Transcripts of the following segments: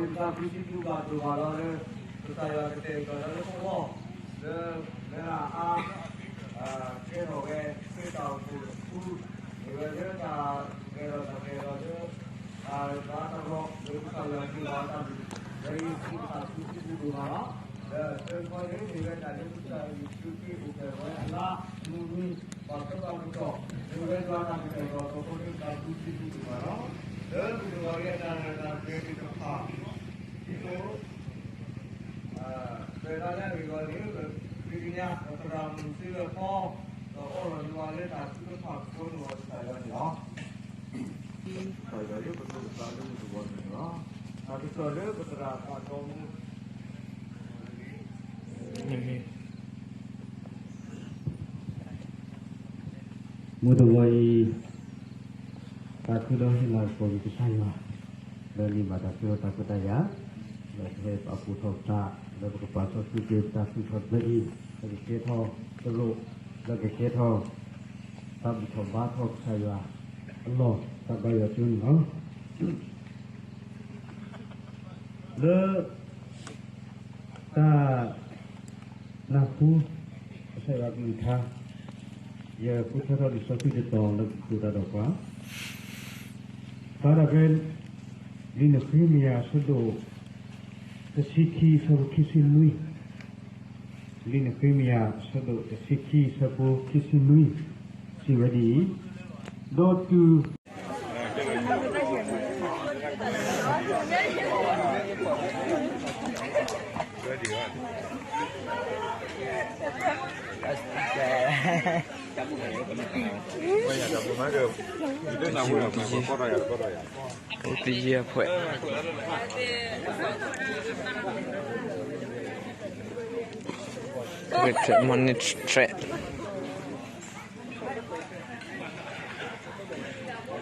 တၢ်ကူၣ်သ့ကူၣ်ဘၣ်ဒိၣ်မးလီၤလၢ ကစၢ်ယွၤကတဲာ်ကတီၤလၢပဂီၢ် လၢမဲရၤအါ ကဲထီၣ်ဝဲခရံာ်တၢ်အိၣ်ဖှိၣ်အပူၤ မ့ၢ်ဝဲလၢတၢ်ဂဲၤထီၣ်တၢ်ဂဲၤထီၣ်လၢ တၢ်တရီလၢကစၢ်ယွၤမ့ၢ်ဝဲတၢ်မုာ် လၢယ့ၣ်ၡူးကစၢ်ကူၣ်သ့ကူၣ်ဘၣ်ဒိၣ်မးလီၤ. လၢတၢ်ခီန့ၣ် မ့ၢ်ဝဲတၢ်လၢကစၢ်ယ့ၣ်ၡူးခရံာ်အိၣ်ဖျဲၣ်ဝဲအလါ မုၢ်နံၤ ပှၤဆၢပှၤကတီၢ် မ့ၢ်ဝဲဒၣ်တၢ်ကတဲာ်ကတီၤအဃိန့ၣ် တၢ်ကူၣ်သ့ကူၣ်ဘၣ်ဒိၣ်မးလီၤ. လၢမုၢ်တဂီၤအံၤအတၢ်ရဲၣ်တၢ်ကျဲၤသ့ၣ်တဖၣ် ဒ်သိး ပဝဲဒၣ်လၢအဂ့ၤဂီၤန့ၣ် ပသ့ၣ်ညါ ပသရၣ်မုၣ်စ့လၢဖီ ဒီးအီၣ်လီၤယွၤလၢတၢ်ထုကဖၣ်အဃိန့ၣ်ဒီးကစၢ်ယွၤန့ၣ်လီၤ. ကစၢ်ယွၤလၢပသူၣ်ပသးလၢမုၢ်တဂီၤန့ၣ်လီၤ. တၢ်ကစီၣ်လၢပသရၣ်သးဒီမူ မုၢ်တဂီၤအံၤ တၢ်ခုဒီးဟ့ၣ်လၤကပီၤက့ၤကစၢ်ယွၤ လၢန့ၢ်ဘၣ်တၢ်ဆၢကတီၢ်တၢ်ခွဲးတၢ်ယာ် လၢကဟဲပာ်ဖှိၣ်ထီၣ်ပသး လၢပကပာ်စီဆှံက့ၤပတၢ်သူၣ်ထီၣ်တဘျီအံၤ လၢကကဲထီၣ်သရိာ် လၢကကဲထီၣ် တၢ်ဘူၣ်ထီၣ်ဘါထီၣ်ကစၢ်ယွၤအလီၢ် တၢ်ဘါယွၤကၠိန့ၣ်လီၤ. လၢ တၢ်နၢ်ဟူ ကစၢ်ယွၤကလုၢ်ကထါ ယဃုထၢထီၣ်လံာ်စီဆှံတတီၤလၢကတိၤတၢ်ဒီးပှၤ ဖျါဒၣ်ဖဲ လံာ်နဃ့မယၤ အဆၢဒိၣ် တဆံခံ အဆၢဖိခံဆံနွံ, လံာ်နဃ့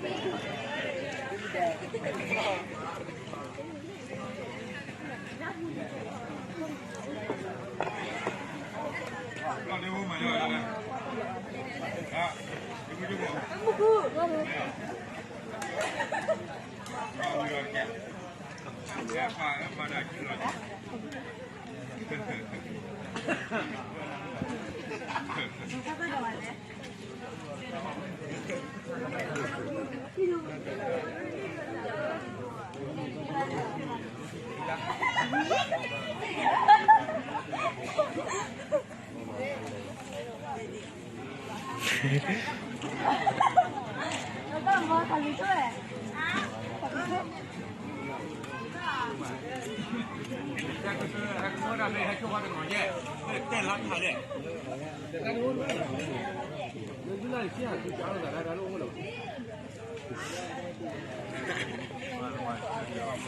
မယၤ အဆၢဒိၣ် တဆံခံ အဆၢဖိခံဆံနွံ စံးဝဲဒ်အံၤ, ဒီးတုၤ အိၣ်တယံၤအဖှဲး, မ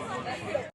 ့ၢ်နထြဲး.